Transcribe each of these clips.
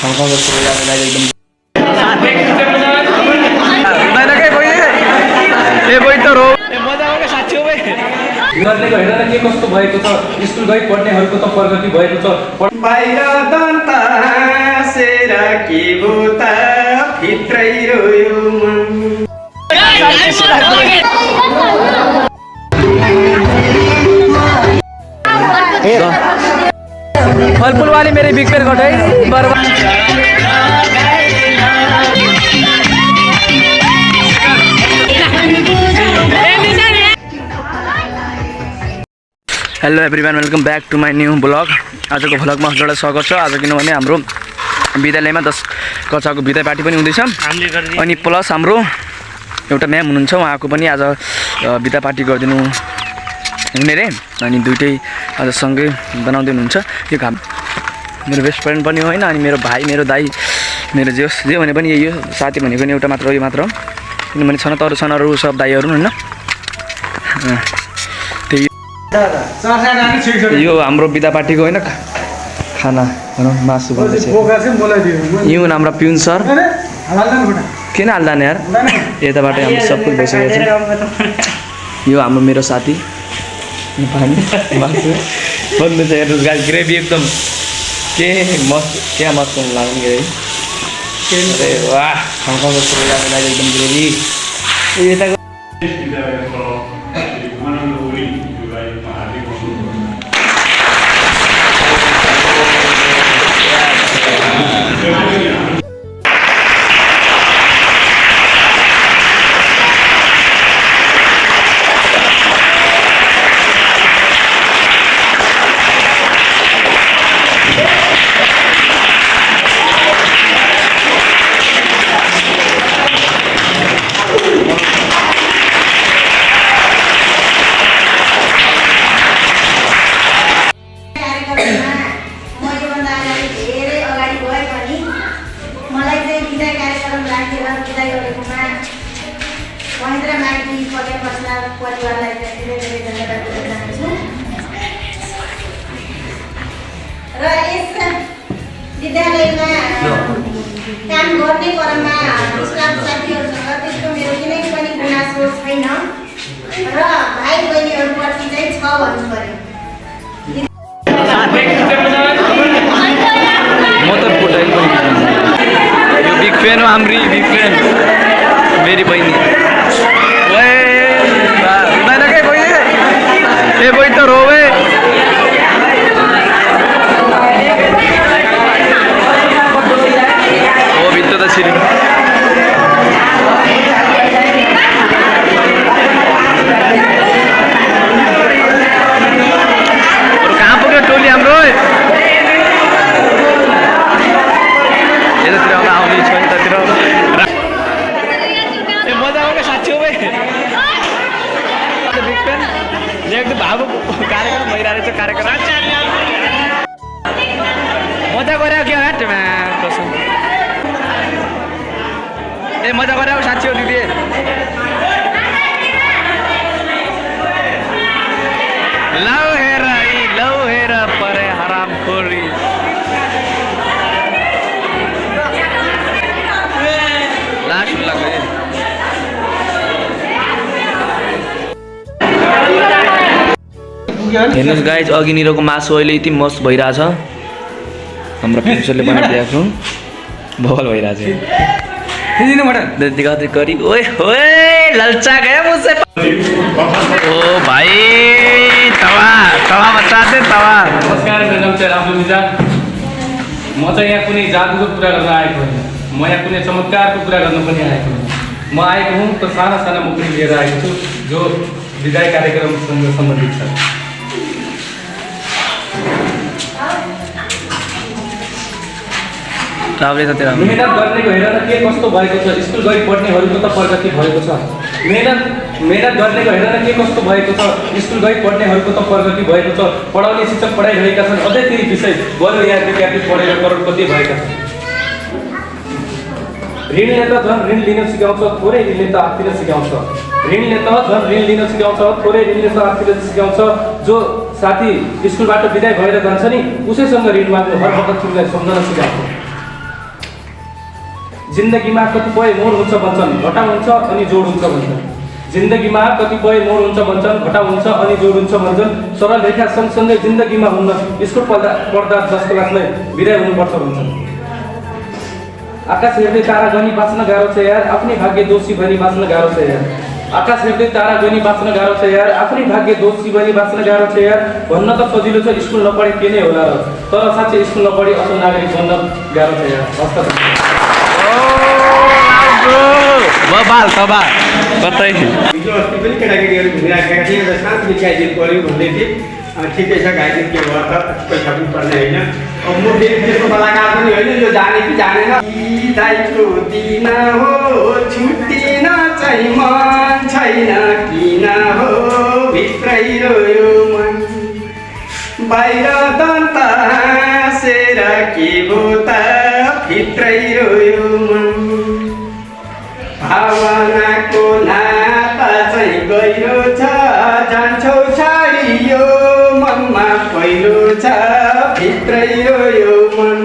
ठाउँ जस्तो यादलाई एकदम गर्नेको हेरेर के कस्तो भएको छ स्कुल गई पढ्नेहरूको त प्रगति भएको छ बाहिर दन्त हाँसेर के भूत भित्रै रोयो फलफूल वाली मेरी बिग पेड़ गठै बर्बाद hello everyone welcome back to my new blog आजको भ्लगमा हजुरलाई स्वागत छ आज किनभने हाम्रो विद्यालयमा 10 कक्षाको विदाई पार्टी पनि हुँदैछ अनि प्लस हाम्रो एउटा म्याम हुनुहुन्छ उहाँको पनि आज विदाई पार्टी गरिदिनु हुने रे अनि दुईटै आज सँगै बनाउँदै हुनुहुन्छ यो काम मेरो बेस्ट फ्रेन्ड पनि होइन अनि मेरो भाइ मेरो दाइ मेरो जे भने पनि यही हो साथी भनेको नि एउटा मात्र यो मात्र किनभने छन् त अरू छन् अरू सब दाइहरू होइन यो हाम्रो बिदा पार्टीको होइन खाना भनौँ मासु यो हाम्रो पिउन सर किन हाल्दैन यार यताबाट हाम्रो सब कुछ भइसकेको छ यो हाम्रो मेरो साथी मासु बन्नु छ हेर्नुहोस् गाइस ग्रेभी एकदम के मस्त क्या मस्त लाग्ने है अरे वाह खाउँ जस्तो लाग्यो एकदम ग्रेभी यता विद्यालयमा काम गर्ने क्रममा साथीहरूसँग त्यस्तो मेरो कुनै पनि गुनासो छैन र भाइ बहिनीहरूप्रति चाहिँ छ भन्नु पर्यो म त पोटाइ पनि यो बिग फ्यान हो हाम्री बिग फ्यान मेरी बहिनी हुँदैन के बहिनी ए बहिनी त रोवे ओ भित्र त छिरी कहाँ पुग्यो टोली हाम्रो यतातिर आउने छ यतातिर ए मजा आउने साँच्ची हो भाइ एकदम भावुक कार्यक्रम भइरहेको छ कार्यक्रम मजा गरे क्या हाटमा कसम ए मजा गरे साँच्ची हो दिदी लौ हेर परे हराम खोरी लास्ट लाग्यो हेर्नुहोस् गाइज अघिनिरको मासु अहिले यति मस्त भइरहेछ हाम्रो प्रिन्सरले बनाइदिएको बबल भइरहेछ करी ओए होए ललचा गया मुझसे ओ भाई तवा तवा बचाते तवा नमस्कार मेरो नाम चाहिँ रामु मिजान म चाहिँ यहाँ कुनै जादुको कुरा गर्न आएको होइन म यहाँ कुनै चमत्कारको कुरा गर्न पनि आएको होइन म आएको हुँ त साना साना मुक्ति लिएर आएको छु जो विदाई कार्यक्रमसँग सम्बन्धित छ मेहनत गर्नेको हेरेर के कस्तो भएको छ स्कुल गई पढ्नेहरूको त प्रगति भएको छ मेहनत गर्नेको हेरेर के कस्तो भएको छ स्कुल गई पढ्नेहरूको त प्रगति भएको छ पढाउने शिक्षक पढाइरहेका छन् अझै केही विषय गएर यहाँ विद्यार्थी पढेर करोडपति भएका छन् ऋणले त झन् ऋण लिन सिकाउँछ थोरै ऋणले त आत्तिर सिकाउँछ ऋणले त झन् ऋण लिन सिकाउँछ थोरै ऋणले त आत्तिर सिकाउँछ जो साथी स्कुलबाट विदाई भएर जान्छ नि उसैसँग ऋण माग्नु हर वखत तिमीलाई सम्झन सिकाउँछ जिन्दगीमा कतिपय मोड हुन्छ भन्छन्, घटाउ हुन्छ अनि जोड हुन्छ भन्छन्। जिन्दगीमा कतिपय मोड हुन्छ भन्छन्, घटाउ हुन्छ अनि जोड हुन्छ भन्छन्। सरल रेखा सँगसँगै जिन्दगीमा हुन्न, स्कुल पढ्दा 10 क्लासमै बिदाय हुनुपर्छ भन्छन्। आकाश हेर्दै तारा गनी बाँच्न गाह्रो छ यार, आफ्नै भाग्य दोषी बनी बाँच्न गाह्रो छ यार। आकाश हेर्दै तारा गनी बाँच्न गाह्रो छ यार, आफ्नै भाग्य दोषी बनी बाँच्न गाह्रो छ यार। भन्न त सजिलो छ स्कुल नपढे के नै होला र, तर साँच्चै स्कुल नपढे असल नागरिक बन्न गाह्रो छ यार। हस्त बबाल तबा कतै हिजो अस्ति पनि केटाकेटीहरू घुमिराखेका थिए र शान्तिले गाइदिनु पऱ्यो भन्दै थिएँ। ठिकै छ, गाइदिनु के भयो त, पैसा पनि पर्ने होइन। अब म फेरि त्यस्तो कलाकार पनि होइन, यो जाने कि जानेन। दाइको दिन हो छुट्टिन चाहिँ मन छैन किन हो, भित्रै रोयो मन बाहिर दन्त हाँसेर के भो त, भित्रै रोयो मन भावनाको नाता चाहिँ गहिरो छ, जान्छौ छाडियो मनमा पहिलो छ, भित्रै रोयो मन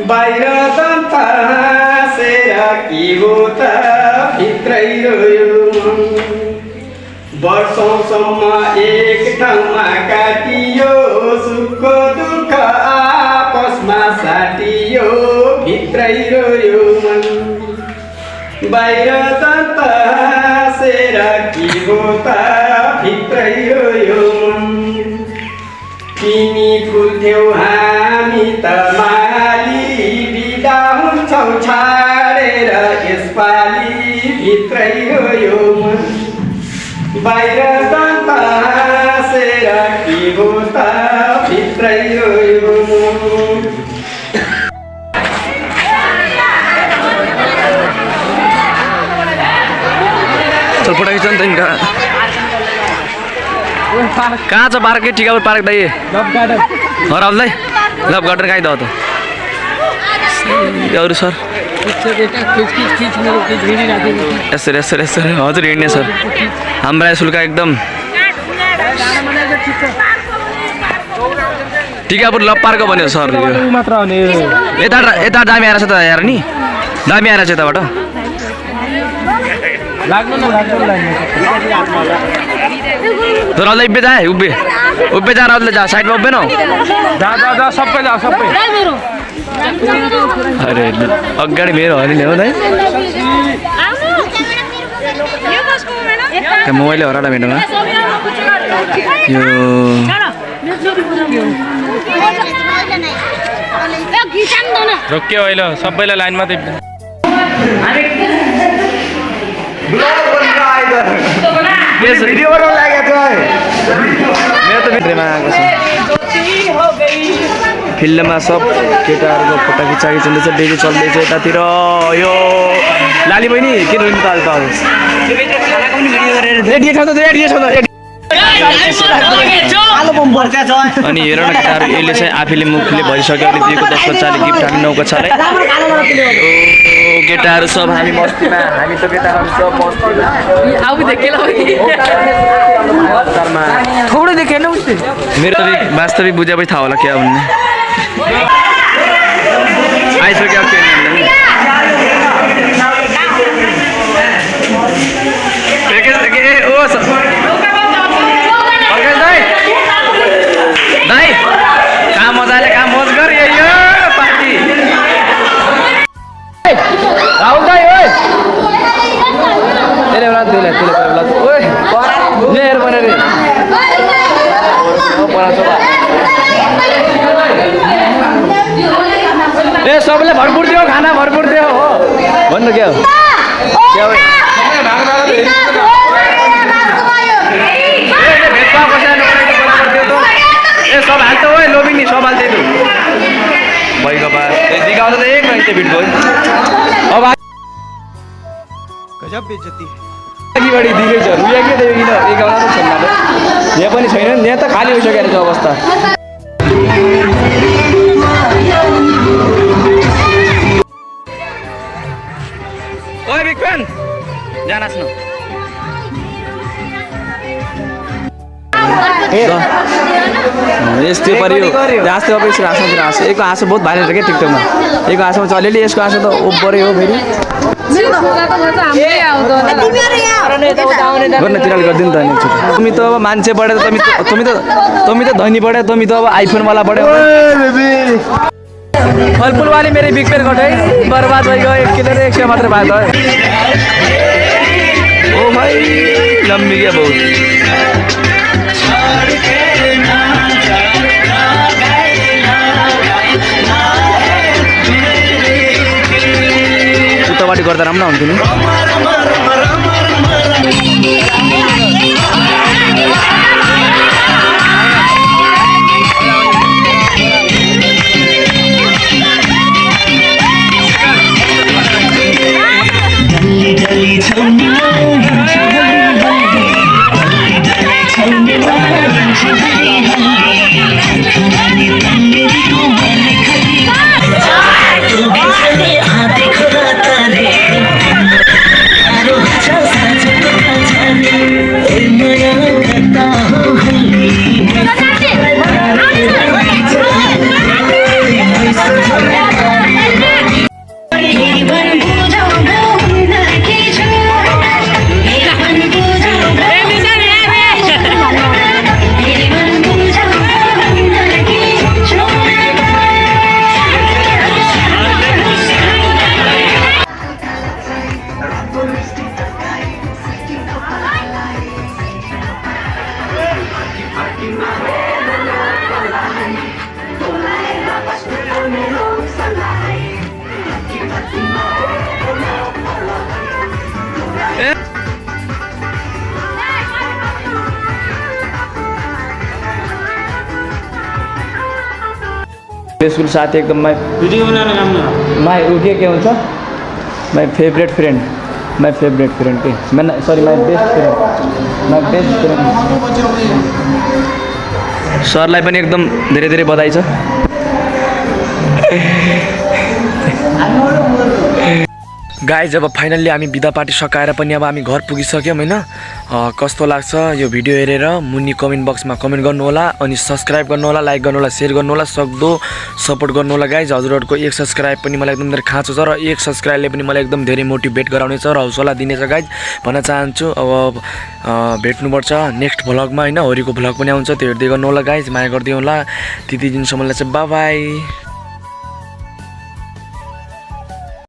बाहिर दन्त हाँसेर के हो त, भित्रै रोयो मन वर्षौँसम्म एक ठाउँमा काटियो, सुख दुःख आपसमा साटियो, भित्रै रोयो मन बाहिर दन्त हाँसेर के हो त, भित्रै रोयो मन तिमी फुल्थ्यौ हामी त माली, बिदा हुन्छौ छाडेर यसपालि, भित्रै रोयो मन बाहिर दन्त हाँसेर के हो त, भित्रै रोयो मन चल फोटो खिच्छ नि त इनका कहाँ छ पार्क के टिकापुर पार्क दाइ हराउँदै लभ गार्डन कहीँ दो त अरू सर यसरी यसरी यसरी हजुर हिँड्ने सर हाम्रा शुल्क एकदम टिकापुर लभ पार्क भन्यो सर यता यता दामी आएर छ त यार नि दामी आएर छ यताबाट तर अझै उभ्बे जा उभ्बे उभ्बे जा अझै जा साइडमा उभ्बे न जा सबै जा सबै अरे अगाडि मेरो होइन ल्याउ दाइ त्यो मोबाइलले हराएर भेटौँ यो रोक्यो अहिले सबैलाई लाइनमा त भिडियो बनाउन लागेको मेरो त भित्रमा आएको छ फिल्डमा सब केटाहरूको फोटो खिचाइँदैछ डेली चल्दैछ यतातिर यो लाली बहिनी के रोइनु त अनि हेर न केटाहरू यसले चाहिँ आफैले मुखले भइसक्यो अनि दिएको 10 बच्चाले गिफ्ट हामी 9 बच्चालाई केटाहरू सब हामी मस्तीमा हामी त केटाहरू सब मस्तीमा थोरै देखेन मेरो वास्तविक बुझेपछि थाहा होला क्या भन्ने आइसक्यो दाइ कहाँ मजाले कहाँ मज गर यो पार्टी राहुल दाइ ओए त्यसले बेला ओए हेर भनेर ए सबैले भरपुर दियो खाना भरपुर दियो हो भन्नु क्या हो ए सब हाल्छ ओए लोबिनी सब हाल्छ तू भइगयो बा दिगाउँदा त एक घन्टा बिट भयो अब गजब बेइज्जती अघिबाटि दिँदै छ रुया के देऊ किन एक गाउँमा त छैन यहाँ पनि छैन यहाँ त खाली भइसकेको छ अवस्था ओए बिग फ्यान जानास् न यस्तो पऱ्यो जस्तो अब यसको हाँसोतिर हाँसो एकको हाँसो बहुत भाइरल छ क्या टिकटकमा एकको हाँसोमा चाहिँ अलिअलि यसको हाँसो त ओभरै हो फेरि गर्न तिनीहरूले गरिदिनु त नि तुमी त अब मान्छे बढेर तुमी त धनी बढे तुमी त अब आइफोनवाला बढ्यो फलफुलवाले मेरो बिग पेयर गयो है बर्बाद भइगयो 1 किलो र 100 मात्र भयो त ओ भाइ लम्बी क्या बहुत उतापट्टि गर्दा राम्रो हुन्थ्यो नि स्कुल साथी एकदम भिडियो बनाउने काम न माई ऊ के हुन्छ माई फेभरेट फ्रेन्ड के सरी माई बेस्ट फ्रेन्ड सरलाई पनि एकदम धेरै धेरै बधाई छ गाइज अब फाइनल्ली हामी बिदा पार्टी सकाएर पनि अब हामी घर पुगिसक्यौँ होइन कस्तो लाग्छ यो भिडियो हेरेर मुनि कमेन्ट बक्समा कमेन्ट गर्नु होला अनि सब्सक्राइब गर्नु होला लाइक गर्नु होला सेयर गर्नु होला सक्दो सपोर्ट गर्नु होला गाइज हजुरहरूको 1 सब्सक्राइब पनि मलाई एकदम धेरै खाँचो छ र 1 सब्सक्राइबले पनि मलाई एकदम धेरै मोटिभेट गराउनेछ र हौसला दिनेछ गाइज भन्न चाहन्छु अब भेट्नुपर्छ नेक्स्ट भ्लगमा होइन होरीको भ्लग पनि आउँछ त्यो हेर्दै गर्नु होला गाइज माया गरिदिनु होला त्यति दिनसम्मलाई चाहिँ बाई बाई